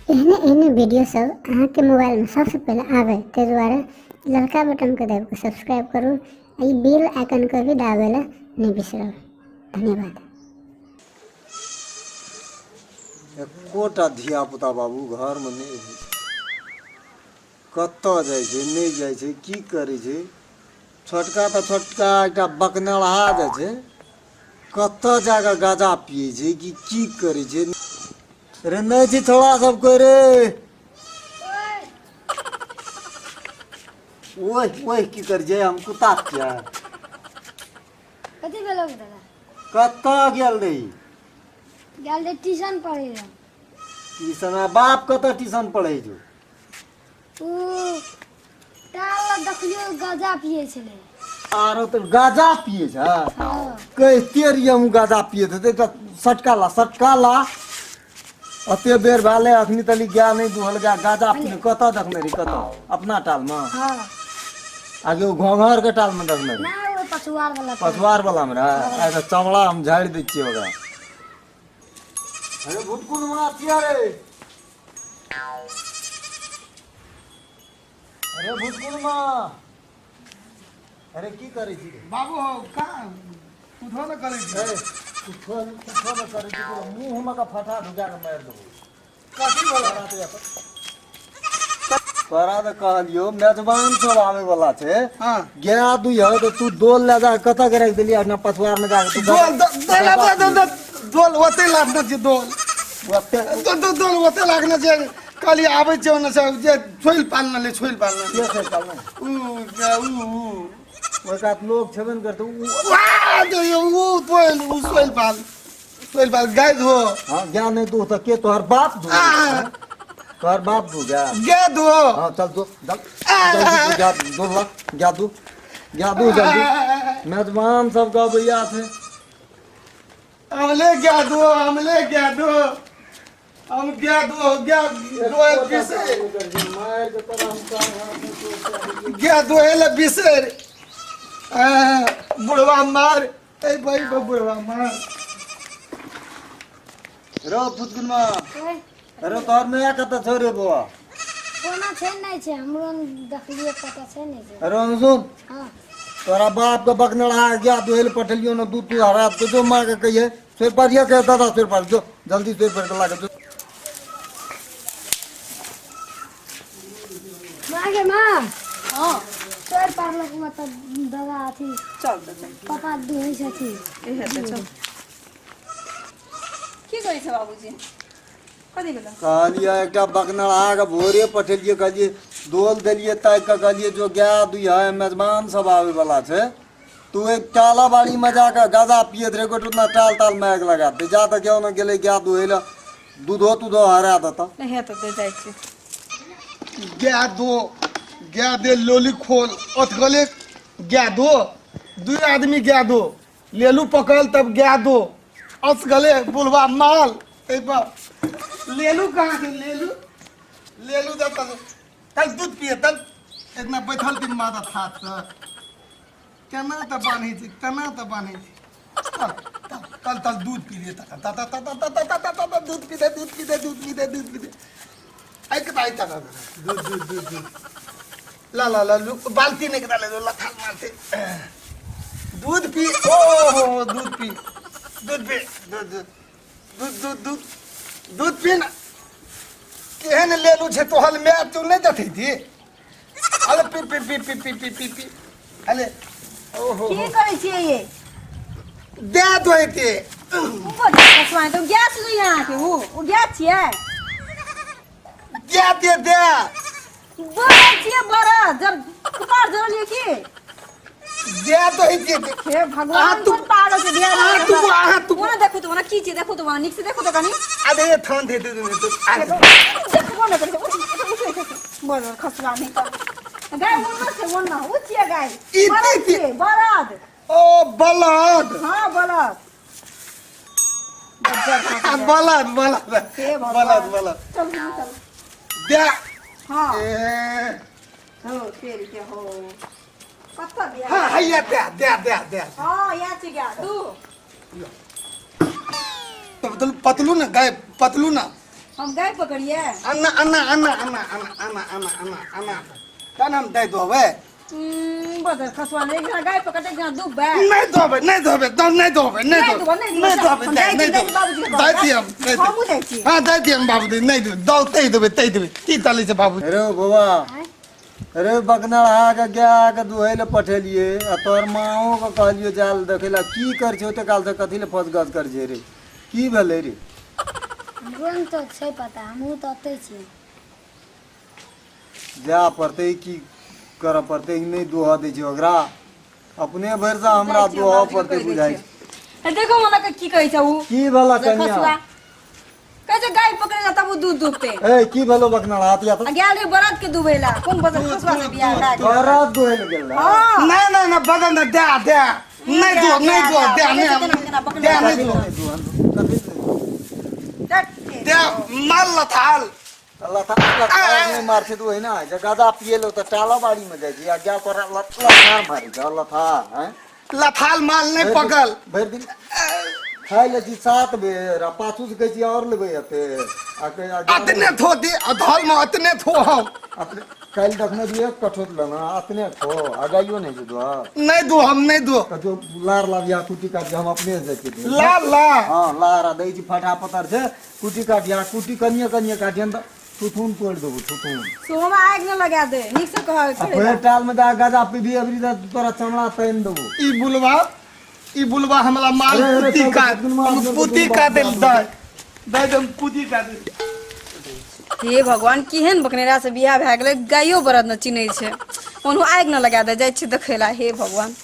एहने एहने वीडियो सब अहाँके मोबाइलमे सबसँ पहिले आबै, ताहि दुआरे ललका बटनके दाबि कऽ सब्सक्राइब करू आ ई बेल आइकनके भी दाबै लए नहि बिसरब। धन्यवाद। एकोटा धियापुता बाबू घरमे नहि होइ छै। कतऽ जाइ छै, नहि जाइ छै, की करै छै? छोटका तऽ छोटका एकटा बकनेलहा जे छै, कतऽ जाकऽ गाँजा पियै छै कि की करै छै रे? नहि छै छौड़ा सब कोइ रे? ओह ओह, की करै छै? हम कुत्ता छियै? कथी भेलौ दादा? कतऽ गेल रही? गेल रही ट्यूशन पढ़ै लए। ट्यूशन? आ बाप कतऽ ट्यूशन पढ़ै छौ? ओ टाल देखलियो गाजा पियै छलै। आरो तऽ गाजा पियै छै? हँ। कहिते रहियै हम, गाजा पियै हेतै तऽ सटका ला, सटका ला। एते बेर भेलै, अखनी तली गाय नहि दुहल गाय, गाजा पी। कतऽ देखने रही? कतऽ? अपना टालमे? हँ। आगे ओ घोंघर के टालमे देखने रही? ना, ओ पछुआर वाला टाल। पछुआर वाला मे रहै। आइ तऽ चमड़ा हम झाड़ि दै छियै ओकरा। अरे भुटकुन माँ छिया रे। अरे भुटकुन माँ, अरे की करै छी रे? बाबू हो, कहाँ कुछो न करै छी। ए, कुछो कुछो न करै छी? तोरा मुँह मे के फटा ढुका के मारि देबो। कथी भेलै? तोरा तऽ कहलियौ मेजबान सब आबै वाला छै। हँ। गाय दुइह तऽ तू दोल लए जा कतऽ के राखि देलियै? अपना पछुआर मे जाके तू दोल दोल दोल दोल दोल ओते लागने छै दोल। ओते दोल दोल दोल ओते लागने छै। कहलियै आबै छै ओने से जे छोइल पालने ले, छोइल पालने। के छै पालने? उ उ उ ओहि कात लोग छेबे ने करतै उ। वाह, उ तोइल उ सोइल पाल, सोइल पाल गाय धो। हँ, गाय नहि दूह तऽ के तोहर बाप धो? तोहर बाप धो गाय? गाय धो। हाँ, चल दो, चल जल्दी तू गाय दो ला, गाय दू, गाय दू जल्दी। मेजबान सब के अबैया छै। हमले गाय दो, हमले गाय दो, हम गाय दो, गाय दो बिसर गाय दोहे ले बिसर। बुढ़वा मार ए भाई, बुढ़वा मार। रो फुटकुनमा, अरे तोहर नया कतऽ छौ रे बौआ? कोना छै नहि छै, हमरो देखलियै पता छै नहि छै। अरे सुन। हँ। तोरा बाप के बकनड़ा गया दुहे ले पठेलियो ने दूध तू हरा तो जो माँ के कहिए सिर पर ये कहे दादा सिर पर जो, जल्दी सिर पर के लाके जो। माँ गे माँ। हँ। तोर पारलक मतलब दादा अथी। चल तऽ चल। पापा दुहै छथिन। इहे तऽ चल। की करै छै बाबूजी? कथी भेलै? कहलियै एकटा बकनड़ा के भोरे पठेलियै, कहलियै डोल देलियै ताकि कऽ, कहलियै जो गाय दुइह, मेजबान सब आबै वाला छै। तू एक टाला बाड़ी में जाके गाजा पियत रहे, गोटू ना टाल ताल में आगि लगा दे। जा तऽ गेहूँ गेलै गाय दुहै लए, दूधो तूधो हरा देता। नहि हेतौ तऽ जाइ छी। गाय दो, गाय दे, लोली खोल अथगले गाय दो, दुई आदमी गाय दो, लेलू पकड़ तब गाय दो असगले बुढ़वा माल। एहि पर लेलू कहाँ से लेलू? लेलू दे तब तल दूध पिए तल इतना बैठल दिन मादा हाथ से केना तऽ बान्है छै, केना तऽ बान्है छै। तल तल तल तल दूध पी ले तल तल तल तल तल तल तल तल दूध पी दे, दूध पी दे, दूध पी दे, दूध पी दे। आई के आई तल दूध दूध दूध दूध ला ला ला लू, बाल्टी नहीं डाले दो लथाल मारते दूध पी। ओ हो, दूध पी, दूध पी, दूध दूध दूध दूध दूध दूध पी ना। केहन लेलू छै तोहर माय, तू नहि देखै छी? अरे पी पी पी पी पी पी पी पी। अरे ओहो। की करै छियै ये? दे दोते। ऊपर कसवाए तो गैस नहीं है अहाँके। उ गैस छियै? दे दे दे। बरद छियै बरद? जब कपार जरलियै की? दे दोते। हे भगवान। अहाँ तू- कोन पागल छै बिहार? अहाँ तू- अहाँ तू- ओना देखू तऽ ओना की छै, देखू तऽ ओना नीक से देखू तऽ कनी। अरे थान दे दे दे दे। देखबो नहि करै छै। उठ उठ उठ उठ, बोल खसवा नहि कर गाय। ओना छै, ओना उ छियै गाय? बरद छियै बरद। ओ बलद। हँ, बलद। बलद बलद। हे भगवान। बलद बलद। चलू चलू। दे। हँ। ए, हो तेरी के हो, कतऽ बियाह? हाँ, हैया दे दे दे दे। हँ, यहाँ छै गाय दू। पतलू पतलू ना गाय पतलू ना। हम गाय पकड़िए अन्ना अन्ना अन्ना अन्ना अन्ना अन्ना अन्ना अन्ना अन्ना तहन हम दै देबै। बदर खसवा नहीं, एक जना गाय पकड़ते, एक जना डूबे। नहीं देबै, नहीं देबै, नहीं देबै, नहीं नहीं देबै, देबै, नहीं नहीं देबै, देबै, हम जाइ नहीं छी, देबै। बाबूजी के जाइ छी हम, नहि देबै। हमहूँ जाइ छी। हाँ, जाइ छी हम बाबूजी, नहीं देबै, दौ तै देबै, तै देबै। की चलै छै बाबूजी? अरे बौआ, अरे बकनरहा के गाय के दुहै लए पठेलियै आ तोहर माओ के कहलियो जाल देखै लए। की कर छै ओते काल से? कथी लए फस गस कर छै रे? की भेलै रे? हमरो ने तऽ छै पता, हमहूँ तऽ ओतै छी। जाय पड़तै, की करऽ पड़तै? नहि दुहऽ दै छै ओकरा, अपने भरि से हमरा जाइ छियै, दुहऽ बाबूजी के पड़तै कहि दै बुझाइ छियै। हे देखो हमरा के की कहै छै उ। की भेला जे कनिया? खसुआ कहै छै गाय पकड़े ला तब उ दूध दुहते। ए, की भेलो बकनरहा? तिया आ गेल रहे बरद के दुहै ला। कोन बदर खसुआ से बियाह भए गेल? तोरा दुहै लए गेल रहै? हाँ। नहीं नहीं नहीं, बदल दे, दे दे, नहीं दो, नहीं दो, दे नहीं, दे नहीं कथी दो। लए नहि दुहन? कथी लए? दे माल लथाल। लथार लथार नहि मार छै तऽ ओहिना होइ छै। गदा पियेलो तऽ टाला बाड़ी मे जाइ छै आ गाय तोरा लथार मारै छै लथार। हैं, लथाल माल नहीं पकल। भरि दिन खाइ लै छी 7 बेर आ पाछू से कहै छी आओर लेबै एते आ कहै आ गाय- अतने थो दे अधल में, अतने थो हम। अपने काल्हि देखने रहियै एक कठोत लेना, अतने थो आ गाइयो नहि छै दुआ। नहीं दो, हम नहीं दो। कहियो लार लाबिया, कुटी काटिया, हम अपने से जाइ छियै। ला ला। हँ, लार आ दै छी, फटा पतर छै। कुटी काटिया, कुटी कनिये कनिये काटिया तऽ थुथुन तोड़ि देबौ थुथुन। सोम आगि न लगा दे, नीक से कह। आ फेर टाल में जा गजा पीबी अबरी तऽ तोरा चमड़ा तानि देबौ। ई बुलवा, ई बुलवा हमला माल अरे, अरे, कुत्ती चल, का चल, हम चल, कुत्ती चल, का चल, दिल चल, दे दे दे, हम कुत्ती का दिल। हे भगवान, केहन बकनेरा से बियाह भए गेलै, गायो बरद न चिन्है छै। ओनहु आगि न लगा दे, जाइ छी देखै ला। हे भगवान।